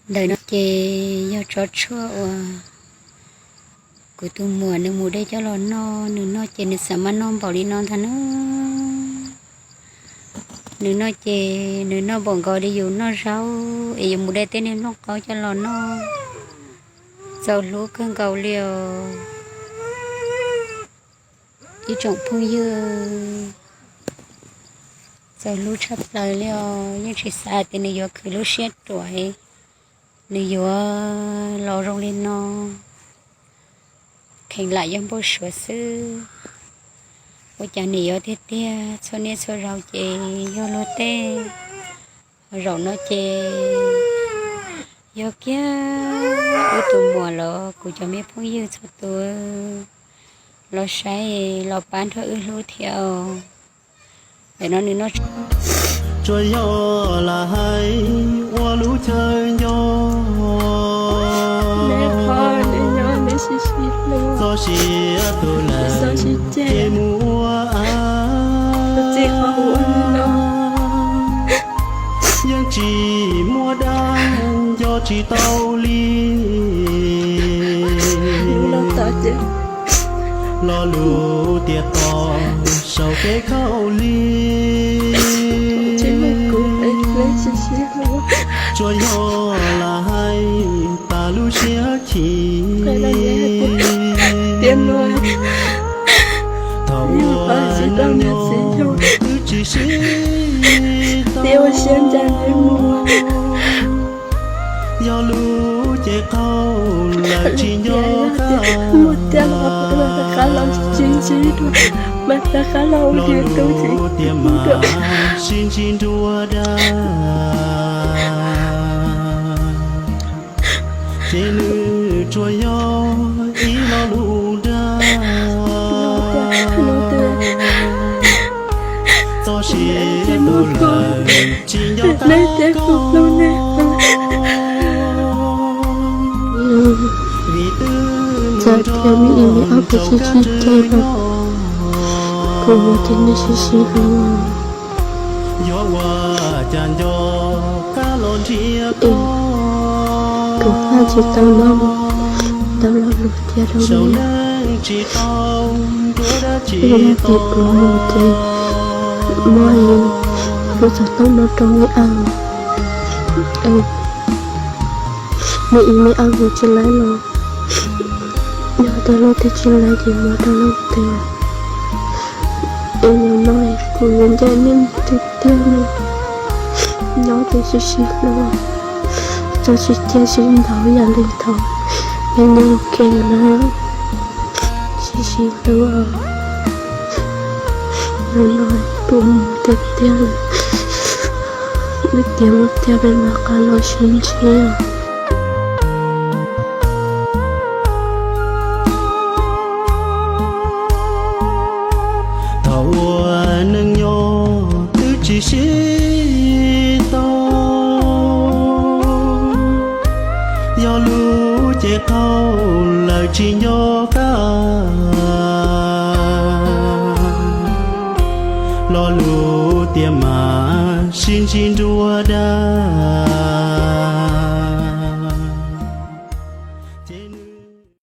Ntawm no ces yog tsob tshuaj uas kuv tus muam nws mus de coj los noj, nws noj ces nws xav mas noj npaum li no ntag na. Nws noj ces nws noj npaum nkaus li yus noj zaub es yus mus de tej niag nplooj qaub coj los noj. Txaus hlub kawg nkaus li os ib tsoom phooj ywg. Txaus hlub tshaj plaws li os, yeej tsis xav tias nws yuav khwv lub siab ruam, nws yuav los zoo li no. Kheev lam yog npau suav xwb, ua cas nws yuav tiag tiag. Txhua niaj txhua zaus ces yog luag tej, ho zaum no ces yog kiag wb tus muam los kuv cov me phooj ywg txhua tus los saib los pab nrog wb hlub thiab os. Ntawm no nws noj. Tsuas yog lam hais ua lub chaw nco, txoj sia tus lawm ces mus ua av, yeej tsis muaj dag nco tsis tau li. Lo lus tias tos saum kev khaub lig, tsuas yog lam hais tas lub siab chim. Thaum ua neej nyob twb tsis sib tau, yog lub cev qaug lawm tsis nco qab. Lo lus tias mas sib ntsib nruas dag, ces nws tsuas yog ib lo lus dag. Txoj sia tus lawm tsis nco qab koj. Txawm tias me ib me ob kuv sib sib ceg los kuv yuav cov neeg sib sib hlub. Yuav ua cas nco qab los nrhiav koj, kuv haj tsis tau noj tau lo lus tias rau saum neej tsis tau nruab dab tsi tias kuv mus ces muab kuv xov tooj no rau me ab, me ib me ab kuv tsis laiv los, yog tias leej twg tsis laiv ces muab rau leej twg. Es nim no kuv yuav ncaim nej tiag tiag li, nyob ces sib sib hlub, txoj sia cia sib ntaus yam li thaum peb nyuam qhuav kheej na, sib sib hlub. Nim no kuv tiag tiag li, wb tiav mus tiag peb mam rov qab los sib ntsib. Thaum ua neej nyob twb tsis sib tau, yog lub cev qaug lawm tsis nco qab. Lo lus tias mas sib ntsib nruab dag,